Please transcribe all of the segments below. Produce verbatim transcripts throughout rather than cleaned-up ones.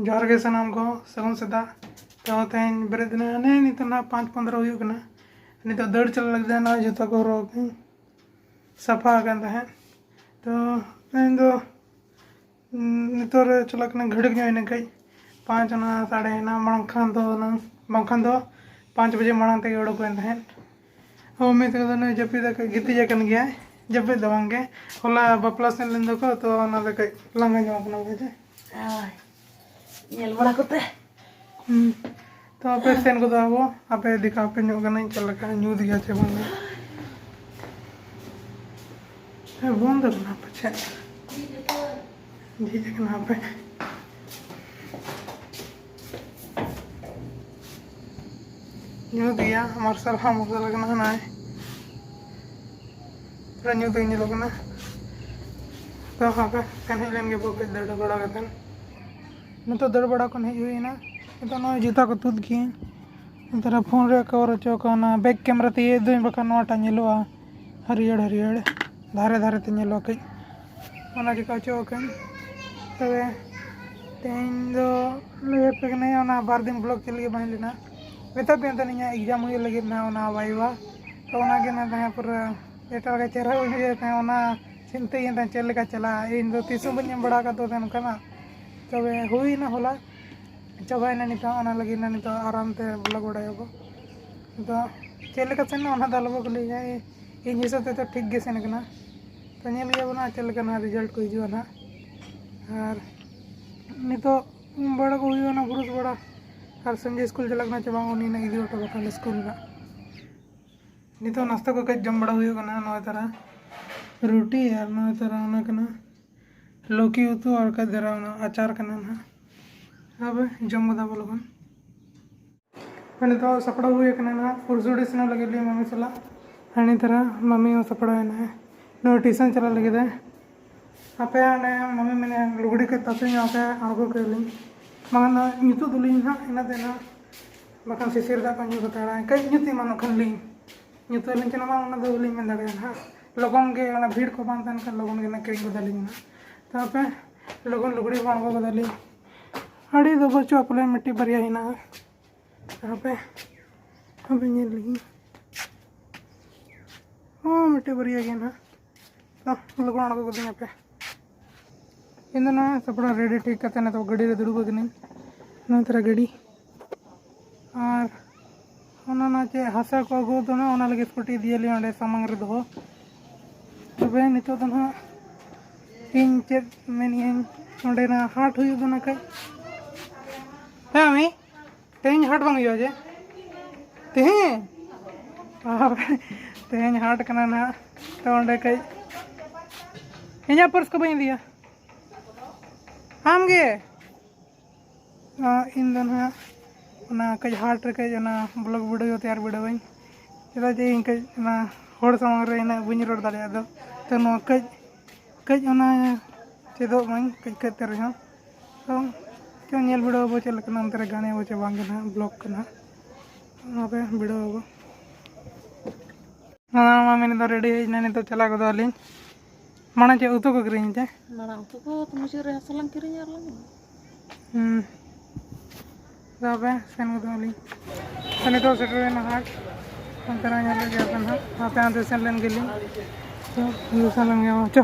ᱡᱚᱦᱟᱨ ᱜᱮ ᱥᱟᱱᱟᱢ ᱠᱚ, ᱥᱟᱹᱜᱩᱱ ᱥᱮᱛᱟᱜ᱾ ᱛᱚ ᱛᱮᱦᱮᱧ ᱵᱮᱨᱮᱫ ᱮᱱᱟ ᱦᱟᱱᱮ ᱱᱤᱛᱚᱜ ᱱᱟᱦᱟᱜ ᱯᱟᱸᱪ ᱯᱚᱱᱫᱽᱨᱚ ᱦᱩᱭᱩᱜ ᱠᱟᱱᱟ᱾ ᱱᱤᱛᱚᱜ ᱫᱟᱹᱲ ᱪᱟᱞᱟᱜ ᱞᱟᱹᱜᱤᱫ ᱱᱚᱜᱼᱚᱭ ᱡᱩᱛᱟᱹ ᱠᱚ ᱦᱚᱨᱚᱜ ᱟᱠᱟᱫᱟᱹᱧ, ᱥᱟᱯᱷᱟ ᱟᱠᱟᱱ ᱛᱟᱦᱮᱸᱫ᱾ ᱛᱚ ᱛᱮᱦᱮᱧ ᱫᱚ ᱱᱤᱛᱚᱜ ᱨᱮ ᱪᱟᱞᱟᱜ ᱠᱟᱱᱟ, ᱜᱷᱟᱹᱲᱤᱠ ᱧᱚᱜ ᱮᱱᱟ ᱠᱟᱹᱡ, ᱯᱟᱸᱪ ᱚᱱᱟ ᱥᱟᱲᱮ ᱮᱱᱟ ᱢᱟᱲᱟᱝ ᱠᱷᱟᱱ ᱫᱚ ᱦᱩᱱᱟᱹᱝ, ᱵᱟᱝᱠᱷᱟᱱ ᱫᱚ ᱯᱟᱸᱪ ᱵᱟᱡᱮ ᱢᱟᱲᱟᱝ ᱛᱮᱜᱮ ᱩᱰᱩᱠ ᱞᱮᱱ ᱛᱟᱦᱮᱸᱫ᱾ ᱦᱚᱸ, ᱢᱤᱫ ᱛᱮᱫᱚ ᱱᱩᱭ ᱡᱟᱹᱯᱤᱫ ᱟᱠᱟᱫ, ᱜᱤᱛᱤᱡ ᱟᱠᱟᱱ ᱜᱮᱭᱟᱭ᱾ ᱡᱟᱹᱯᱤᱫ ᱫᱚ ᱵᱟᱝ ᱜᱮ, ᱦᱚᱞᱟ ᱵᱟᱯᱞᱟ ᱥᱮᱱ ᱞᱮᱱ ᱫᱚᱠᱚ, ᱛᱚ ᱚᱱᱟ ᱫᱚ ᱠᱟᱹᱡ ᱞᱟᱸᱜᱟ ᱧᱚᱜ ᱟᱠᱟᱱᱟ ᱵᱩᱡᱷᱟᱹᱣ᱾ ᱦᱳᱭ, ᱧᱮᱞ ᱵᱟᱲᱟ ᱠᱚᱛᱮ᱾ ᱦᱩᱸ᱾ ᱛᱚ ᱟᱯᱮ ᱥᱮᱱ ᱠᱚᱫᱚ ᱟᱵᱚ, ᱟᱯᱮ ᱫᱮᱠᱷᱟᱣ ᱯᱮ ᱧᱚᱜ ᱠᱟᱹᱱᱟᱹᱧ ᱪᱮᱫ ᱞᱮᱠᱟ ᱧᱩᱛ ᱜᱮᱭᱟ ᱪᱮ ᱵᱟᱝ ᱜᱮ᱾ ᱦᱮᱸ, ᱵᱚᱱᱫᱚ ᱠᱟᱱᱟ ᱯᱟᱪᱮᱫ᱾ ᱡᱷᱤᱡ ᱟᱠᱟᱱᱟ ᱦᱟᱯᱮ᱾ ᱧᱩᱛ ᱜᱮᱭᱟ, ᱢᱟᱨᱥᱟᱞ ᱦᱚᱸ ᱢᱟᱨᱥᱟᱞ ᱠᱟᱱᱟ ᱦᱟᱱᱟᱭ᱾ ᱯᱩᱨᱟᱹ ᱧᱩᱛ ᱜᱮ ᱧᱮᱞᱚᱜ ᱠᱟᱱᱟ᱾ ᱛᱚ ᱦᱟᱯᱮ, ᱥᱮᱱ ᱦᱮᱡ ᱞᱮᱱ ᱜᱮ ᱵᱚ ᱠᱟᱹᱡ ᱫᱟᱹᱲ ᱵᱟᱲᱟ ᱠᱟᱛᱮᱱ᱾ ᱱᱤᱛᱚᱜ ᱫᱟᱹᱲ ᱵᱟᱲᱟ ᱠᱷᱚᱱ ᱦᱮᱡ ᱦᱩᱭ ᱮᱱᱟ᱾ ᱱᱤᱛᱚᱜ ᱱᱚᱜᱼᱚᱭ ᱡᱩᱛᱟ ᱠᱚ ᱛᱩᱫ ᱠᱤᱱ᱾ ᱱᱮᱛᱟᱨ ᱯᱷᱳᱱ ᱨᱮᱭᱟᱜ ᱠᱚᱵᱷᱟᱨ ᱦᱚᱪᱚ ᱠᱟᱜᱼᱟ, ᱚᱱᱟ ᱵᱮᱠ ᱠᱮᱢᱮᱨᱟ ᱛᱮ ᱤᱭᱟᱹᱭ ᱫᱟᱹᱧ, ᱵᱟᱠᱷᱟᱱ ᱱᱚᱣᱟᱴᱟᱜ ᱧᱮᱞᱚᱜᱼᱟ ᱦᱟᱹᱨᱭᱟᱹᱲ ᱦᱟᱹᱨᱭᱟᱹᱲ, ᱫᱷᱟᱨᱮ ᱫᱷᱟᱨᱮ ᱛᱮ ᱧᱮᱞᱚᱜᱼᱟ ᱠᱟᱹᱡ᱾ ᱚᱱᱟ ᱪᱤᱠᱟ ᱦᱚᱪᱚ ᱠᱟᱹᱧ᱾ ᱛᱚᱵᱮ ᱛᱮᱦᱮᱧ ᱫᱚ ᱞᱟᱹᱭ ᱟᱯᱮ ᱠᱟᱹᱱᱟᱹᱧ, ᱚᱱᱟ ᱵᱟᱨ ᱫᱤᱱ ᱵᱞᱚᱜ ᱪᱮᱫ ᱞᱟᱹᱜᱤᱫ ᱵᱟᱝ ᱦᱮᱡ ᱞᱮᱱᱟ? ᱢᱮᱛᱟ ᱯᱮᱭᱟ ᱛᱟᱦᱮᱱ ᱤᱧᱟᱹᱜ ᱮᱠᱡᱟᱢ ᱦᱩᱭᱩᱜ ᱞᱟᱹᱜᱤᱫ ᱱᱟᱦᱟᱜ, ᱚᱱᱟ ᱵᱟᱭᱵᱟ᱾ ᱛᱚ ᱚᱱᱟᱜᱮ ᱱᱟᱦᱟᱜ ᱛᱟᱦᱮᱸ ᱯᱩᱨᱟᱹ ᱮᱴᱟᱜ ᱞᱮᱠᱟ ᱪᱮᱦᱨᱟ ᱵᱩᱡᱷᱟᱹᱜ ᱛᱟᱦᱮᱸ, ᱚᱱᱟ ᱪᱤᱱᱛᱟᱹᱭᱮᱫ ᱛᱟᱦᱮᱸ ᱪᱮᱫ ᱞᱮᱠᱟ ᱪᱟᱞᱟᱜᱼᱟ᱾ ᱤᱧ ᱫᱚ ᱛᱤᱥ ᱦᱚᱸ ᱵᱟᱹᱧ ᱮᱢ ᱵᱟᱲᱟ ᱟᱠᱟᱫ ᱛᱟᱦᱮᱸ ᱚᱱᱠᱟᱱᱟᱜ᱾ ᱛᱚᱵᱮ ᱦᱩᱭᱱᱟ ᱦᱚᱞᱟ, ᱪᱟᱵᱟᱭᱮᱱᱟ ᱱᱤᱛᱚᱜ, ᱚᱱᱟ ᱞᱟᱹᱜᱤᱫ ᱱᱤᱛᱚᱜ ᱟᱨᱟᱢ ᱛᱮ ᱵᱞᱚᱜ ᱵᱟᱲᱟᱭᱟᱵᱚ᱾ ᱱᱤᱛᱚᱜ ᱪᱮᱫ ᱞᱮᱠᱟ ᱥᱮᱱ ᱮᱱᱟ ᱚᱱᱟ ᱫᱚ ᱟᱞᱚᱵᱚ ᱠᱩᱞᱤᱭᱟ, ᱤᱧ ᱦᱤᱥᱟᱹᱵ ᱛᱮᱫᱚ ᱴᱷᱤᱠ ᱜᱮ ᱥᱮᱱ ᱠᱟᱱᱟ᱾ ᱛᱚ ᱧᱮᱞ ᱜᱮᱭᱟᱵᱚᱱ ᱦᱟᱸᱜ ᱪᱮᱫ ᱞᱮᱠᱟ ᱱᱟᱦᱟᱜ ᱨᱮᱡᱟᱞᱴ ᱠᱚ ᱦᱤᱡᱩᱜᱼᱟ ᱱᱟᱦᱟᱜ᱾ ᱟᱨ ᱱᱤᱛᱚᱜ ᱩᱢ ᱵᱟᱲᱟ ᱠᱚ ᱦᱩᱭᱩᱜᱼᱟ ᱱᱟᱦᱟᱜ, ᱵᱨᱩᱥ ᱵᱟᱲᱟ, ᱟᱨ ᱥᱚᱧᱡᱚᱭ ᱥᱠᱩᱞ ᱪᱟᱞᱟᱜ ᱠᱟᱱᱟ ᱪᱮ ᱵᱟᱝ, ᱩᱱᱤ ᱱᱟᱦᱟᱜ ᱤᱫᱤ ᱦᱚᱴᱚ ᱠᱟᱜ ᱠᱷᱟᱱ ᱥᱠᱩᱞ ᱨᱮᱱᱟᱜ᱾ ᱱᱤᱛᱚᱜ ᱱᱟᱥᱛᱟ ᱠᱚ ᱠᱟᱹᱡ ᱡᱚᱢ ᱵᱟᱲᱟ ᱦᱩᱭᱩᱜ ᱠᱟᱱᱟ, ᱱᱚᱜᱼᱚᱭ ᱛᱟᱨᱟ ᱨᱩᱴᱤ ᱟᱨ ᱱᱚᱜᱼᱚᱭ ᱛᱟᱨᱟ ᱚᱱᱟ ᱠᱟᱱᱟ ᱞᱟᱹᱣᱠᱤ ᱩᱛᱩ ᱟᱨ ᱠᱟᱹᱡ ᱫᱷᱟᱨᱟ ᱚᱱᱟ ᱟᱪᱟᱨ ᱠᱟᱱᱟ ᱱᱟᱦᱟᱜ᱾ ᱟᱵᱚ ᱡᱚᱢ ᱜᱚᱫᱟ ᱵᱚ ᱞᱚᱜᱚᱱ᱾ ᱟᱨ ᱱᱤᱛᱚᱜ ᱥᱟᱯᱲᱟᱣ ᱦᱩᱭ ᱟᱠᱟᱱᱟ ᱱᱟᱦᱟᱜ ᱯᱩᱨᱥᱩᱰᱤ ᱥᱮᱱᱚᱜ ᱞᱟᱹᱜᱤᱫ ᱞᱤᱧ ᱢᱟᱹᱢᱤ ᱥᱟᱞᱟᱜ᱾ ᱦᱟᱹᱱᱤ ᱛᱟᱨᱟ ᱢᱟᱹᱢᱤ ᱦᱚᱸ ᱥᱟᱯᱲᱟᱣ ᱮᱱᱟᱭ, ᱱᱚᱣᱟ ᱴᱤᱭᱩᱥᱚᱱ ᱪᱟᱞᱟᱜ ᱞᱟᱹᱜᱤᱫ ᱮ᱾ ᱟᱯᱮ ᱚᱸᱰᱮ ᱢᱟᱹᱢᱤ ᱢᱮᱱᱮᱫ ᱞᱩᱜᱽᱲᱤ ᱠᱟᱹᱡ ᱛᱟᱥᱮ ᱧᱚᱜ ᱟᱯᱮ, ᱟᱬᱜᱚ ᱠᱟᱜ ᱞᱤᱧ᱾ ᱵᱟᱝᱠᱷᱟᱱ ᱫᱚ ᱧᱩᱛᱩ ᱫᱚᱞᱤᱧ ᱱᱟᱦᱟᱜ ᱤᱱᱟᱹ ᱛᱮ ᱱᱟᱦᱟᱜ, ᱵᱟᱠᱷᱟᱱ ᱥᱤᱥᱤᱨ ᱫᱟᱜ ᱠᱚ ᱧᱩ ᱠᱟᱛᱟᱲᱟ᱾ ᱠᱟᱹᱡ ᱧᱩᱛᱩ ᱮᱢᱟᱱᱚᱜ ᱠᱷᱟᱱ ᱞᱤᱧ ᱧᱩᱛᱩ ᱞᱤᱧ ᱪᱟᱞᱟᱜ ᱢᱟ, ᱚᱱᱟ ᱫᱚ ᱵᱟᱹᱞᱤᱧ ᱢᱮᱱ ᱫᱟᱲᱮᱭᱟᱜᱼᱟ ᱱᱟᱦᱟᱜ᱾ ᱞᱚᱜᱚᱱ ᱜᱮ ᱚᱱᱟ ᱵᱷᱤᱲ ᱠᱚ ᱵᱟᱝ ᱛᱟᱦᱮᱱ ᱠᱷᱟᱱ ᱞᱚᱜᱚᱱ ᱜᱮ ᱱᱟᱦᱟᱜ ᱠᱤᱨᱤᱧ ᱜᱚᱫᱟᱞᱤᱧ ᱱᱟᱦᱟᱜ᱾ ᱛᱚ ᱟᱯᱮ ᱞᱚᱜᱚᱱ ᱞᱩᱜᱽᱲᱤ ᱠᱚ ᱟᱬᱜᱚ ᱜᱚᱫᱟᱞᱤᱧ᱾ ᱟᱹᱰᱤ ᱫᱚ ᱵᱟᱹᱪᱩᱜᱼᱟ, ᱯᱟᱞᱮ ᱢᱤᱫᱴᱤᱡ ᱵᱟᱨᱭᱟ ᱦᱮᱱᱟᱜᱼᱟ᱾ ᱦᱟᱯᱮ, ᱦᱟᱯᱮ ᱧᱮᱞ ᱞᱮᱜᱤᱧ᱾ ᱦᱚᱸ, ᱢᱤᱫᱴᱤᱡ ᱵᱟᱨᱭᱟ ᱜᱮ ᱦᱮᱱᱟᱜᱼᱟ᱾ ᱛᱚ, ᱞᱚᱜᱚᱱ ᱟᱬᱜᱚ ᱜᱚᱫᱚᱜ ᱟᱯᱮ᱾ ᱤᱧ ᱫᱚ ᱱᱚᱣᱟ ᱥᱟᱯᱲᱟᱣ ᱨᱮᱰᱤ ᱴᱷᱤᱠ ᱠᱟᱛᱮ ᱱᱤᱛᱚᱜ ᱜᱟᱹᱰᱤ ᱨᱮ ᱫᱩᱲᱩᱵ ᱟᱠᱟᱱᱟᱹᱧ᱾ ᱱᱚᱣᱟ ᱛᱚᱨᱟ ᱜᱟᱹᱰᱤ᱾ ᱟᱨ ᱚᱱᱟ, ᱚᱱᱟ ᱪᱮᱫ ᱦᱟᱥᱟ ᱠᱚ ᱟᱹᱜᱩ ᱫᱚ ᱱᱟᱦᱟᱜ, ᱚᱱᱟ ᱞᱟᱹᱜᱤᱫ ᱥᱠᱩᱴᱤ ᱤᱫᱤᱭᱟᱞᱤᱧ ᱚᱸᱰᱮ ᱥᱟᱢᱟᱝ ᱨᱮ ᱫᱚᱦᱚ᱾ ᱛᱚᱵᱮ ᱱᱤᱛᱚᱜ ᱫᱚ ᱱᱟᱦᱟᱜ ᱤᱧ ᱪᱮᱫ ᱢᱮᱱᱮᱜ ᱟᱹᱧ, ᱚᱸᱰᱮ ᱱᱟᱦᱟᱜ ᱦᱟᱴ ᱦᱩᱭᱩᱜ ᱫᱚ ᱱᱟᱦᱟᱜ ᱠᱷᱟᱡ᱾ ᱦᱮᱸ, ᱢᱟᱹᱭ? ᱛᱮᱦᱮᱧ ᱦᱟᱴ ᱵᱟᱝ ᱦᱩᱭᱩᱜᱼᱟ ᱡᱮ? ᱛᱮᱦᱮᱧ? ᱵᱟᱵᱨᱮ, ᱛᱮᱦᱮᱧ ᱦᱟᱴ ᱠᱟᱱᱟ ᱱᱟᱦᱟᱜ᱾ ᱛᱚ ᱚᱸᱰᱮ ᱠᱟᱹᱡ ᱤᱧᱟᱹᱜ ᱯᱟᱹᱨᱥ ᱠᱚ ᱵᱟᱹᱧ ᱤᱫᱤᱭᱟ᱾ ᱟᱢ ᱜᱮ? ᱟᱸ, ᱤᱧ ᱫᱚ ᱱᱟᱦᱟᱜ ᱚᱱᱟ ᱠᱟᱹᱡ ᱦᱟᱴ ᱨᱮ ᱠᱟᱹᱡ ᱚᱱᱟ vlog video ᱛᱮᱭᱟᱨ video ᱟᱹᱧ᱾ ᱪᱮᱫᱟᱜ ᱡᱮ ᱤᱧ ᱠᱟᱹᱡ ᱚᱱᱟ ᱦᱚᱲ ᱥᱟᱢᱟᱝ ᱨᱮ ᱤᱱᱟᱹᱜ ᱵᱟᱹᱧ ᱨᱚᱲ ᱫᱟᱲᱮᱭᱟᱜᱼᱟ᱾ ᱟᱫᱚ ᱛᱚ ᱱᱚᱣᱟ ᱠᱟᱹᱡ, ᱠᱟᱹᱡ ᱚᱱᱟ ᱪᱮᱫᱚᱜ ᱢᱟᱹᱧ ᱠᱟᱹᱡ, ᱠᱟᱹᱡ ᱛᱮ ᱨᱮᱦᱚᱸ᱾ ᱛᱚ ᱪᱚ ᱧᱮᱞ ᱵᱤᱰᱟᱹᱣ ᱟᱵᱚ ᱪᱮᱫ ᱞᱮᱠᱟᱱᱟ, ᱚᱱᱛᱮ ᱨᱮ ᱜᱟᱱᱮ ᱟᱵᱚ ᱪᱮ ᱵᱟᱝ ᱜᱟᱱᱟ, vlog ᱠᱟᱱᱟ᱾ ᱚᱱᱟᱛᱮ ᱵᱤᱰᱟᱹᱣ ᱟᱵᱚ᱾ ᱦᱮᱸ, ᱢᱟ ᱢᱮᱱ ᱫᱚ ᱨᱮᱰᱤ ᱦᱮᱡ ᱮᱱᱟ, ᱱᱤᱛᱚᱜ ᱪᱟᱞᱟᱣ ᱜᱚᱫᱚᱜ ᱟᱹᱞᱤᱧ᱾ ᱢᱟᱲᱟᱝ ᱪᱮᱫ ᱩᱛᱩ ᱠᱚ ᱠᱤᱨᱤᱧ ᱛᱮ? ᱢᱟᱲᱟᱝ ᱩᱛᱩ ᱠᱚ ᱢᱩᱪᱟᱹᱫ ᱨᱮ ᱦᱟᱥᱟ ᱞᱟᱝ ᱠᱤᱨᱤᱧᱟ ᱟᱨ ᱞᱟᱝ ᱦᱩᱸ᱾ ᱛᱚᱵᱮ ᱥᱮᱱ ᱜᱚᱫᱚᱜ ᱟᱹᱞᱤᱧ᱾ ᱛᱚ ᱱᱤᱛᱚᱜ ᱥᱮᱴᱮᱨ ᱮᱱᱟ ᱦᱟᱴ᱾ ᱚᱱᱛᱮ ᱨᱮ ᱧᱮᱞ ᱜᱮᱭᱟ ᱯᱮ ᱱᱟᱦᱟᱜ᱾ ᱦᱟᱯᱮ ᱚᱱᱛᱮ ᱥᱮᱱ ᱞᱮᱱ ᱜᱮᱞᱤᱧ᱾ ᱛᱚ ᱥᱮᱱ ᱞᱮᱱ ᱜᱮ, ᱪᱚ᱾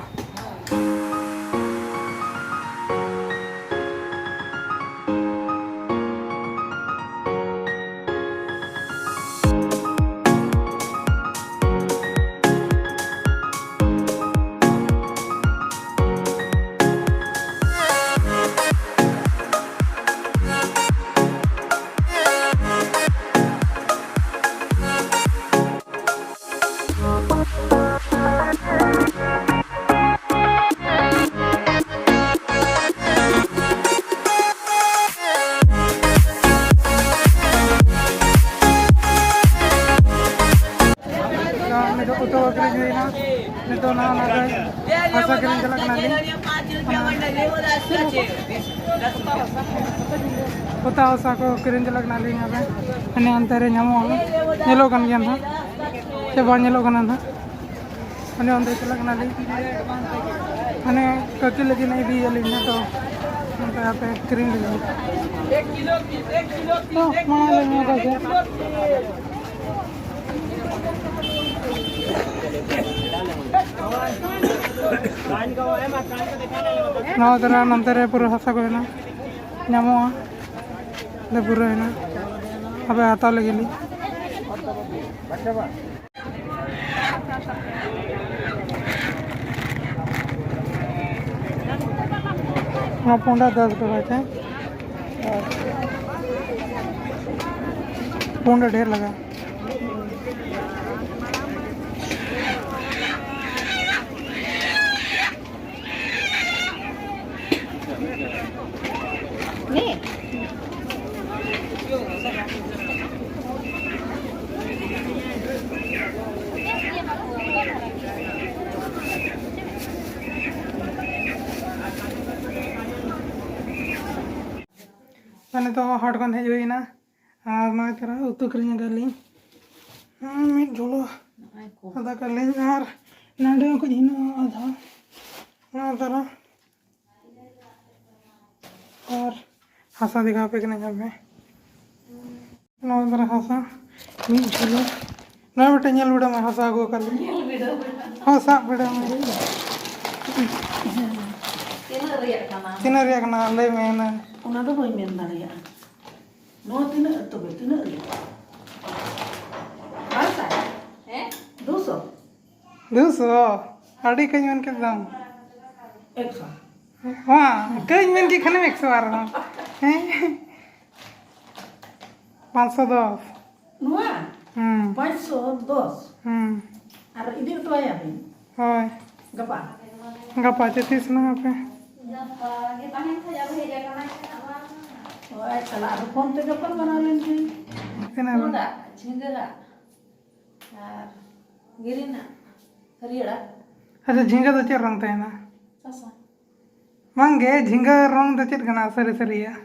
ᱱᱤᱛᱚᱜ ᱩᱛᱩ ᱟᱹᱠᱷᱨᱤᱧ ᱦᱩᱭᱱᱟ᱾ ᱱᱤᱛᱚᱜ ᱱᱟᱦᱟᱜ ᱚᱱᱟ ᱠᱚ ᱦᱟᱥᱟ ᱠᱤᱨᱤᱧ ᱪᱟᱞᱟᱜ ᱠᱟᱱᱟᱞᱤᱧ᱾ ᱚᱱᱟ ᱯᱚᱛᱟ ᱦᱟᱥᱟ ᱠᱚ ᱠᱤᱨᱤᱧ ᱪᱟᱞᱟᱜ ᱠᱟᱱᱟᱞᱤᱧ᱾ ᱟᱵᱮᱱ ᱦᱟᱱᱮ ᱦᱟᱱᱛᱮ ᱨᱮ ᱧᱟᱢᱚᱜᱼᱟ, ᱧᱮᱞᱚᱜ ᱠᱟᱱ ᱜᱮᱭᱟ ᱱᱟᱦᱟᱜ, ᱥᱮ ᱵᱟᱝ ᱧᱮᱞᱚᱜ ᱠᱟᱱᱟ ᱱᱟᱦᱟᱜ? ᱦᱟᱱᱮ ᱚᱸᱰᱮ ᱪᱟᱞᱟᱜ ᱠᱟᱱᱟᱞᱤᱧ, ᱦᱟᱱᱮ ᱠᱟᱹᱠᱤ ᱞᱟᱹᱜᱤᱫ ᱤᱫᱤᱭᱟᱞᱤᱧ ᱱᱟᱦᱟᱜ᱾ ᱛᱚ ᱚᱱᱠᱟ ᱠᱟᱛᱮ ᱠᱤᱨᱤᱧ ᱞᱟᱹᱜᱤᱫ᱾ ᱛᱚ, ᱢᱟ ᱞᱟᱹᱭ ᱢᱮ ᱚᱠᱟ ᱥᱮᱫ? ᱱᱚᱣᱟ ᱫᱷᱟᱨᱟ ᱱᱚᱱᱛᱮ ᱨᱮ ᱯᱩᱨᱟᱹ ᱦᱟᱥᱟ ᱠᱚ ᱦᱮᱱᱟᱜᱼᱟ, ᱧᱟᱢᱚᱜᱼᱟ᱾ ᱫᱮ ᱯᱩᱨᱟᱹ ᱦᱮᱱᱟᱜᱼᱟ, ᱦᱟᱯᱮ ᱦᱟᱛᱟᱣ ᱞᱮᱜᱮ ᱞᱤᱧ᱾ ᱱᱚᱣᱟ ᱯᱩᱸᱰᱟ ᱫᱚᱥ ᱴᱟᱠᱟ ᱪᱮ? ᱯᱩᱸᱰᱟ ᱰᱷᱮᱨ ᱞᱟᱜᱟᱜᱼᱟ᱾ ᱛᱚ, ᱱᱤᱛᱚᱜ ᱦᱟᱴ ᱠᱷᱚᱱ ᱦᱮᱡ ᱦᱩᱭ ᱮᱱᱟ᱾ ᱟᱨ ᱱᱚᱜᱼᱚᱭ ᱛᱚᱨᱟ ᱩᱛᱩ ᱠᱤᱨᱤᱧ ᱟᱠᱟᱫ ᱞᱤᱧ᱾ ᱦᱩᱸ, ᱢᱤᱫ ᱡᱷᱚᱞᱟ ᱱᱚᱜᱼᱚᱭ ᱠᱚ᱾ ᱟᱫᱟ ᱠᱟᱜ ᱞᱤᱧ ᱟᱨ ᱱᱚᱰᱮ ᱦᱚᱸ ᱠᱟᱹᱡ ᱦᱮᱱᱟᱜᱼᱟ ᱟᱫᱷᱟ᱾ ᱱᱚᱣᱟ ᱛᱚᱨᱟ ᱟᱨ ᱦᱟᱥᱟ ᱫᱮᱠᱷᱟᱣ ᱟᱯᱮ ᱠᱟᱹᱱᱟᱹᱧ, ᱧᱮᱞ ᱯᱮ᱾ ᱱᱚᱣᱟ ᱛᱚᱨᱟ ᱦᱟᱥᱟ ᱢᱤᱫ ᱡᱷᱚᱞᱟ᱾ ᱱᱚᱣᱟ ᱢᱤᱫᱴᱮᱱ ᱧᱮᱞ ᱵᱤᱰᱟᱹᱣ ᱢᱮ, ᱦᱟᱥᱟ ᱟᱹᱜᱩ ᱟᱠᱟᱫ ᱞᱤᱧ᱾ ᱧᱮᱞ ᱵᱤᱰᱟᱹᱣ ᱢᱮ᱾ ᱦᱚᱸ, ᱥᱟᱵ ᱵᱤᱰᱟᱹᱣ ᱢᱮ᱾ ᱛᱤᱱᱟᱹᱜ ᱨᱮᱭᱟᱜ ᱠᱟᱱᱟ? ᱛᱤᱱᱟᱹᱜ ᱨᱮᱭᱟᱜ ᱠᱟᱱᱟ? ᱞᱟᱹᱭ ᱢᱮ ᱦᱩᱱᱟᱹᱝ᱾ ᱚᱱᱟ ᱫᱚ ᱵᱟᱹᱧ ᱢᱮᱱ ᱫᱟᱲᱮᱭᱟᱜᱼᱟ᱾ ᱱᱚᱣᱟ ᱛᱤᱱᱟᱹᱜ ᱛᱚᱵᱮ? ᱛᱤᱱᱟᱹᱜ ᱨᱮᱭᱟᱜ? ᱵᱟᱨ ᱥᱟᱭ? ᱦᱮᱸ? ᱫᱩ ᱥᱚ? ᱫᱩ ᱥᱚ? ᱟᱹᱰᱤ ᱠᱟᱹᱧ ᱢᱮᱱ ᱠᱮᱫ ᱫᱚ᱾ ᱮᱠᱥᱚ᱾ ᱦᱚᱸ, ᱠᱟᱹᱧ ᱢᱮᱱ ᱠᱮᱫ ᱠᱷᱟᱱᱮᱢ ᱮᱠᱥᱚ ᱟᱨᱦᱚᱸ᱾ ᱦᱮᱸ? ᱯᱟᱸᱪᱥᱚ ᱫᱚᱥ᱾ ᱱᱚᱣᱟ? ᱦᱩᱸ᱾ ᱯᱟᱸᱪᱥᱚ ᱫᱚᱥ᱾ ᱦᱩᱸ᱾ ᱟᱨ ᱤᱫᱤ ᱦᱚᱴᱚ ᱟᱭᱟ ᱵᱤᱱ? ᱦᱳᱭ᱾ ᱜᱟᱯᱟ? ᱜᱟᱯᱟ ᱪᱮ ᱛᱤᱥ ᱱᱟᱦᱟᱜ ᱯᱮ? ᱜᱟᱯᱟ ᱜᱮ ᱛᱟᱦᱮᱱ ᱠᱷᱟᱡ ᱟᱫᱚ ᱦᱮᱡ ᱟᱠᱟᱱᱟᱭ ᱥᱮ ᱱᱟᱦᱟᱜ ᱵᱟᱝ? ᱦᱳᱭ, ᱪᱟᱞᱟᱜ ᱟᱫᱚ ᱯᱷᱳᱱ ᱛᱮ ᱜᱟᱯᱟᱞ ᱢᱟᱨᱟᱣ ᱞᱮᱱ ᱜᱮ᱾ ᱛᱤᱱᱟᱹᱜ ᱨᱮ? ᱯᱩᱸᱰᱟᱜ, ᱡᱷᱤᱸᱜᱟᱹᱣᱟᱜ ᱟᱨ ᱜᱤᱨᱤᱱᱟᱜ, ᱦᱟᱹᱨᱭᱟᱹᱲᱟᱜ᱾ ᱟᱪᱪᱷᱟ, ᱡᱷᱤᱸᱜᱟᱹ ᱫᱚ ᱪᱮᱫ ᱨᱚᱝ ᱛᱟᱦᱮᱱᱟ? ᱥᱟᱥᱟᱝ᱾ ᱵᱟᱝᱜᱮ, ᱡᱷᱤᱸᱜᱟᱹ ᱨᱚᱝ ᱫᱚ ᱪᱮᱫ ᱠᱟᱱᱟ ᱥᱟᱹᱨᱤ ᱥᱟᱹᱨᱤᱭᱟᱜ?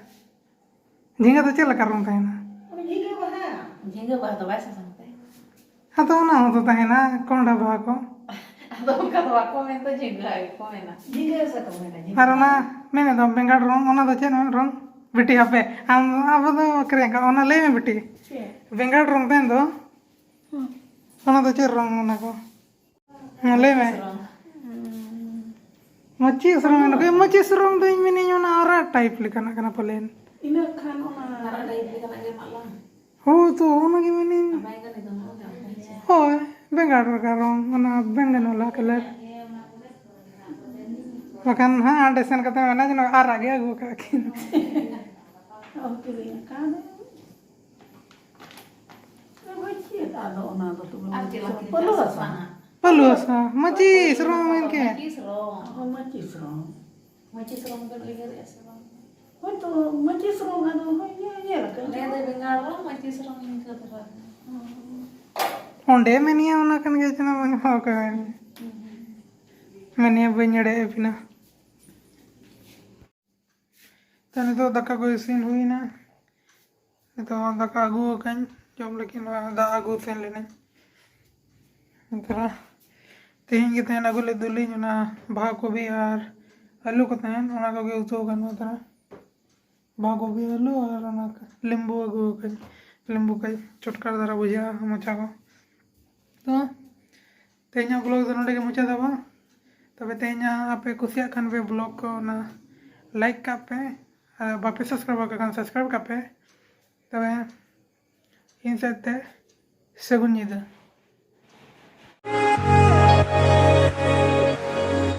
ᱡᱷᱤᱸᱜᱟᱹ ᱫᱚ ᱪᱮᱫ ᱞᱮᱠᱟ ᱨᱚᱝ ᱛᱟᱦᱮᱱᱟ? ᱚᱱᱟ ᱡᱷᱤᱸᱜᱟᱹ ᱵᱟᱦᱟ᱾ ᱡᱷᱤᱸᱜᱟᱹ ᱵᱟᱦᱟ ᱫᱚ ᱵᱟᱭ ᱥᱟᱥᱟᱝ ᱛᱮ? ᱟᱫᱚ ᱚᱱᱟ ᱦᱚᱸ ᱛᱚ ᱛᱟᱦᱮᱱᱟ, ᱠᱚᱸᱰᱷᱟ ᱵᱟᱦᱟ ᱠᱚ᱾ ᱟᱫᱚ ᱚᱱᱠᱟ ᱫᱚ ᱵᱟᱠᱚ ᱢᱮᱱᱫᱟ, ᱡᱷᱤᱸᱜᱟᱹ ᱜᱮᱠᱚ ᱢᱮᱱᱟ᱾ ᱡᱷᱤᱸᱜᱟᱹ ᱥᱮ ᱠᱚ ᱢᱮᱱᱟ, ᱡᱷᱤᱸᱜᱟᱹ᱾ ᱟᱨ ᱚᱱᱟ ᱢᱮᱱᱮᱫ ᱫᱚ ᱵᱮᱸᱜᱟᱲ ᱨᱚᱝ, ᱚᱱᱟ ᱫᱚ ᱪᱮᱫ ᱨᱚᱝ? ᱵᱤᱴᱤ ᱦᱟᱯᱮ, ᱟᱢ, ᱟᱵᱚ ᱫᱚ ᱠᱨᱮᱝᱠᱟ, ᱚᱱᱟ ᱞᱟᱹᱭ ᱢᱮ ᱵᱤᱴᱤ᱾ ᱪᱮᱫ? ᱵᱮᱸᱜᱟᱲ ᱨᱚᱝ ᱛᱟᱦᱮᱱ ᱫᱚ, ᱦᱩᱸ᱾ ᱚᱱᱟ ᱫᱚ ᱪᱮᱫ ᱨᱚᱝ ᱚᱱᱟ ᱠᱚ? ᱢᱟ ᱞᱟᱹᱭ ᱢᱮ᱾ ᱨᱚᱝ᱾ ᱢᱟᱹᱪᱤᱥ ᱨᱚᱝ, ᱱᱩᱠᱩ ᱢᱟᱹᱪᱤᱥ ᱨᱚᱝ ᱫᱚ ᱤᱧ ᱢᱮᱱᱟᱹᱧ ᱚᱱᱟ ᱟᱨᱟᱜ type ᱞᱮᱠᱟᱱᱟᱜ ᱠᱟᱱᱟ ᱯᱟᱞᱮᱱ᱾ ᱤᱱᱟᱹ ᱠᱷᱟᱱ ᱚᱱᱟ ᱟᱨᱟᱜ type ᱞᱮᱠᱟᱱᱟᱜ ᱜᱮ ᱮᱢᱟᱜ ᱞᱟᱝ᱾ ᱦᱳᱭ ᱛᱚ, ᱚᱱᱟ ᱜᱮ ᱢᱮᱱᱟᱹᱧ᱾ ᱵᱟᱭᱜᱟᱱᱤ ᱫᱚ ᱱᱚᱜᱼᱚ ᱱᱚᱝᱠᱟ ᱦᱮᱸᱥᱮ? ᱦᱳᱭ, ᱵᱮᱸᱜᱟᱲ ᱞᱮᱠᱟ ᱨᱚᱝ, ᱚᱱᱟ ᱵᱮᱸᱜᱟᱱ ᱵᱟᱞᱟ colour᱾ ᱵᱟᱠᱷᱟᱱ ᱦᱟᱸᱜ ᱦᱟᱸᱰᱮ ᱥᱮᱱ ᱠᱟᱛᱮ ᱢᱮᱱᱟ ᱡᱮ ᱱᱚᱣᱟ ᱟᱨᱟᱜ ᱜᱮ ᱟᱹᱜᱩ ᱠᱟᱜ ᱠᱤᱱ᱾ ᱚ, ᱠᱤᱨᱤᱧ ᱟᱠᱟᱫ᱾ ᱟᱫᱚ ᱪᱮᱫ ᱟᱫᱚ ᱚᱱᱟ ᱫᱚ ᱛᱚᱵᱮ ᱟᱨ ᱪᱮᱫ ᱞᱟᱹᱠᱛᱤ ᱯᱟᱹᱞᱩ ᱢᱮᱱᱟᱜᱼᱟ? ᱨᱟᱥᱟ᱾ ᱯᱟᱹᱞᱩ ᱨᱟᱥᱟ, ᱢᱟᱹᱪᱤᱥ ᱨᱚᱝ ᱢᱮᱱ ᱠᱮᱫ᱾ ᱢᱟᱹᱪᱤᱥ ᱨᱚᱝ᱾ ᱚ, ᱢᱟᱹᱪᱤᱥ ᱨᱚᱝ᱾ ᱢᱟᱹᱪᱤᱥ ᱨᱚᱝ ᱵᱮᱱ ᱩᱭᱦᱟᱹᱨᱮᱫᱼᱟ ᱥᱮ ᱵᱟᱝ? ᱦᱳᱭᱛᱳ ᱢᱟᱹᱪᱤᱥ ᱨᱚᱝ ᱟᱫᱚ ᱦᱳᱭ ᱧᱮᱞ, ᱧᱮᱞ ᱟᱠᱟᱫ ᱞᱟᱹᱭ ᱫᱚ ᱵᱮᱸᱜᱟᱲ ᱨᱚᱝ, ᱢᱟᱹᱪᱤᱥ ᱨᱚᱝ ᱤᱱᱠᱟᱹ ᱫᱷᱟᱨᱟ᱾ ᱚᱸᱰᱮ ᱢᱮᱱᱮᱭᱟ ᱚᱱᱟ ᱠᱟᱱ ᱜᱮᱭᱟ ᱪᱮᱫᱟᱜ ᱵᱟᱝ ᱦᱚᱦᱚ ᱠᱟᱜ ᱢᱮᱱᱮᱭᱟ ᱵᱟᱹᱧ ᱮᱲᱮ ᱟᱹᱵᱤᱱᱟ᱾ ᱛᱚ ᱱᱤᱛᱚᱜ ᱫᱟᱠᱟ ᱠᱚ ᱤᱥᱤᱱ ᱦᱩᱭᱱᱟ᱾ ᱱᱤᱛᱚᱜ ᱫᱟᱠᱟ ᱟᱹᱜᱩ ᱟᱠᱟᱫᱟᱹᱧ, ᱡᱚᱢ ᱞᱟᱹᱜᱤᱫ ᱱᱚᱣᱟ ᱫᱟᱜ ᱟᱹᱜᱩ ᱥᱮᱱ ᱞᱮᱱᱟᱹᱧ᱾ ᱛᱟᱨᱟ ᱛᱮᱦᱮᱧ ᱜᱮ ᱛᱟᱦᱮᱱ ᱟᱹᱜᱩ ᱞᱮᱫ ᱫᱚᱞᱤᱧ ᱚᱱᱟ ᱵᱟᱦᱟ ᱠᱚᱵᱤ ᱟᱨ ᱟᱹᱞᱩ ᱠᱚ ᱛᱟᱦᱮᱱ, ᱚᱱᱟ ᱠᱚᱜᱮ ᱩᱛᱩ ᱟᱠᱟᱱᱟ ᱛᱟᱨᱟ᱾ ᱵᱟᱦᱟ ᱠᱚᱵᱤ ᱟᱹᱞᱩ ᱟᱨ ᱚᱱᱟ ᱞᱮᱢᱵᱩ ᱟᱹᱜᱩ ᱟᱠᱟᱫᱟᱹᱧ, ᱞᱮᱢᱵᱩ ᱠᱟᱹᱡ ᱪᱚᱴᱠᱟ ᱫᱷᱟᱨᱟ ᱵᱩᱡᱷᱟᱹᱜᱼᱟ ᱢᱚᱪᱟ ᱠᱚ᱾ ᱛᱚ ᱛᱮᱦᱮᱧᱟᱜ vlog ᱫᱚ ᱱᱚᱰᱮ ᱜᱮ ᱢᱩᱪᱟᱹᱫ ᱟᱵᱚᱱ᱾ ᱛᱚᱵᱮ ᱛᱮᱦᱮᱧᱟᱜ ᱟᱯᱮ ᱠᱩᱥᱤᱭᱟᱜ ᱠᱷᱟᱱ ᱯᱮ vlog ᱠᱚ ᱚᱱᱟ like ᱠᱟᱜ ᱯᱮ, ᱟᱨ ᱵᱟᱯᱮ subscribe ᱟᱠᱟᱫ ᱠᱷᱟᱱ subscribe ᱠᱟᱜ ᱯᱮ᱾ ᱛᱚᱵᱮ ᱤᱧ ᱥᱮᱫ ᱛᱮ ᱥᱟᱹᱜᱩᱱ ᱧᱤᱫᱟᱹ᱾